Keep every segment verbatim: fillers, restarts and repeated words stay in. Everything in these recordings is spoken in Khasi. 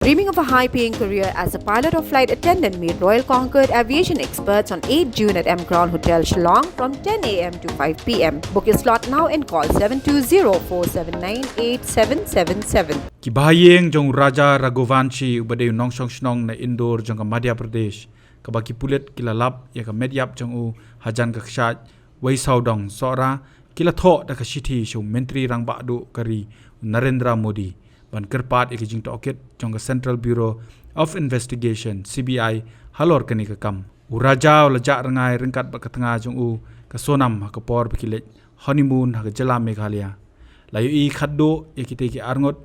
Dreaming of a high paying career as a pilot or flight attendant? Meet Royal Concord aviation experts on eighth June at M Crown Hotel, Shillong from ten a m to five p m. Book your slot now and call seven two zero four seven nine eight seven seven seven. Ki bahaïing jong u Raja Raghuvanshi uba dei u nongshong shnong na Indore jong ka Madhya Pradesh, kaba ki pulit ki la lap ïa ka met ïap jong u hajan ka kshaid wei sawdong Sohra, ki la thoh da ka shithi sha u Myntri Rangbah Duh ka ri u Narendra Modi ban kyrpad ïa ka jingtohkit jong ka Central Bureau of Investigation, C B I, halor kane ka kam. U Raja u la jah rngai ryngkat bad ka tnga jong u, ka Sonam, ha ka por ba ki leit honeymoon ha ka jylla Meghalaya. La ïohi khatduh ïa kitei ki arngut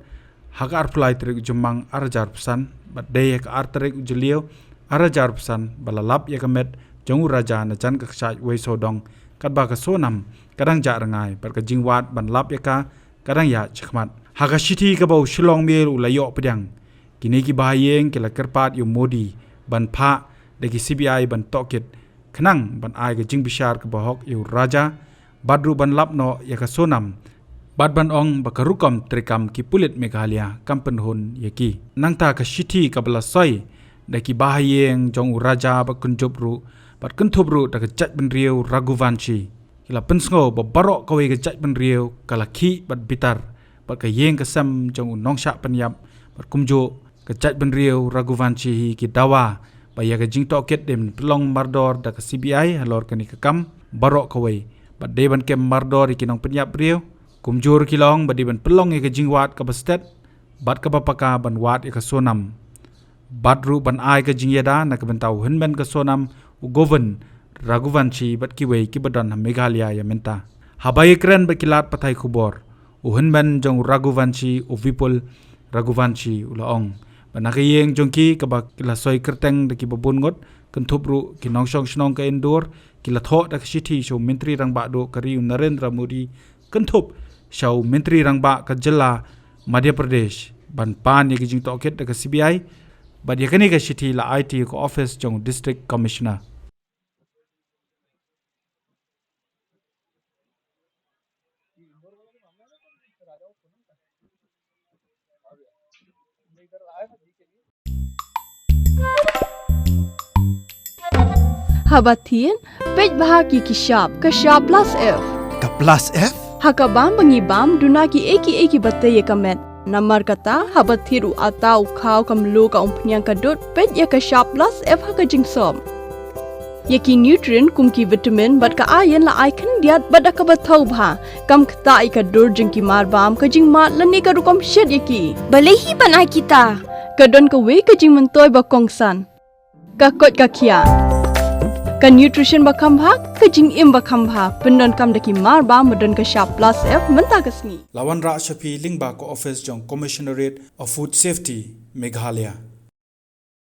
ha ka arphew lai tarik u Jymmang arhajar arphew san, bad dei ha ka ar tarik u Jylliew arhajar arphew san ba la lap ïa ka met jong u Raja na jan ka kshaid wei sawdong, katba ka Sonam ka dang jah rngai bad ka jingwad ban lap ïa ka ka dang ïaid shakhmat. Ha ka shithi kaba u Shillong Mail u la ïoh pdiang, kine ki bahaïing ki la kyrpad ïa u Modi ban phah da ki C B I ban tohkit, khnang ban ai ka jingbishar kaba hok ïa u Raja, bad ruh ban lap noh ïa ka Sonam, bad ban ong ba ka rukom treikam ki pulit Meghalaya kam pynhun ïa ki. Nangta ka shithi kaba la soi da ki bahaïing jong u Raja bad kynjup ruh, bad kynthup ruh da ka jaitbynriew Raghuvanshi, ki la pynsngew ba baroh kawei ka jaitbynriew ka la khih bad bitar bad ka ïing ka sem jong u nongshah pynïap, bad kumjuh ka jaitbynriew Raghuvanshi hi ki dawa ba ïa ka jingtohkit dei ban pynlong mardor da ka C B I halor kane ka kam baroh kawei, bad dei ban kem mardor ïa ki nongpynïap briew. Kumjuh ki la ong ba dei ban pynlong ïa ka jingwad kaba stet bad kaba paka ban wad ïa ka Sonam, bad ruh ban ai ka jingïada na ka bynta u hynmen ka Sonam, u Govind Raghuvanshi bad kiwei kiba don ha Meghalaya ïa mynta. Haba ïakren bad ki lad pathai khubor, u hynmen jong u Raghuvanshi, u Vipul Raghuvanshi, u la ong ba na ka ïing jong ki, kaba ki la soi kyrteng da kiba bun ngut, kynthup ruh ki nongshong shnong ka Indore, ki la thoh da ka shithi sha u Myntri Rangbah Duh ka ri u Narendra Modi, kynthup sha u Myntri Rangbah ka jylla Madhya Pradesh ban pan ïa ka jingtohkit da ka C B I, bad ïa kane ka shithi la ai ti ïa ka office jong u District Commissioner. Haba thied, peit bha ki ki shap, ka shap plus F. Ka plus F? Ha ka bam ba ngi bam, duna ki ei ki ei kiba tei ïa ka met. Namar kata, haba thied u atta, u khaw, ka mluh, ka umphniang, ka dud, peit ïa ka shap plus F ha ka jingsop. Ïa ki nutrient kum ki vitamin bad ka iron la ai khyndiat bad da kaba thaw bha. Kam ktah ïa ka dur jong ki mar bam, ka jingmad lane ka rukom shet ïa ki. Balei hi ban ai kita? Ka don kawei ka jingmyntoi ba kongsan. Ka koit ka khiah. Ka nutrition ba kham bha, ka jingim ba kham bha. Pyndonkam da ki mar bam ba don ka shap plus F mynta ka sngi. La wanrah sha phi lyngba ka office jong Commissionerate of Food Safety, Meghalaya.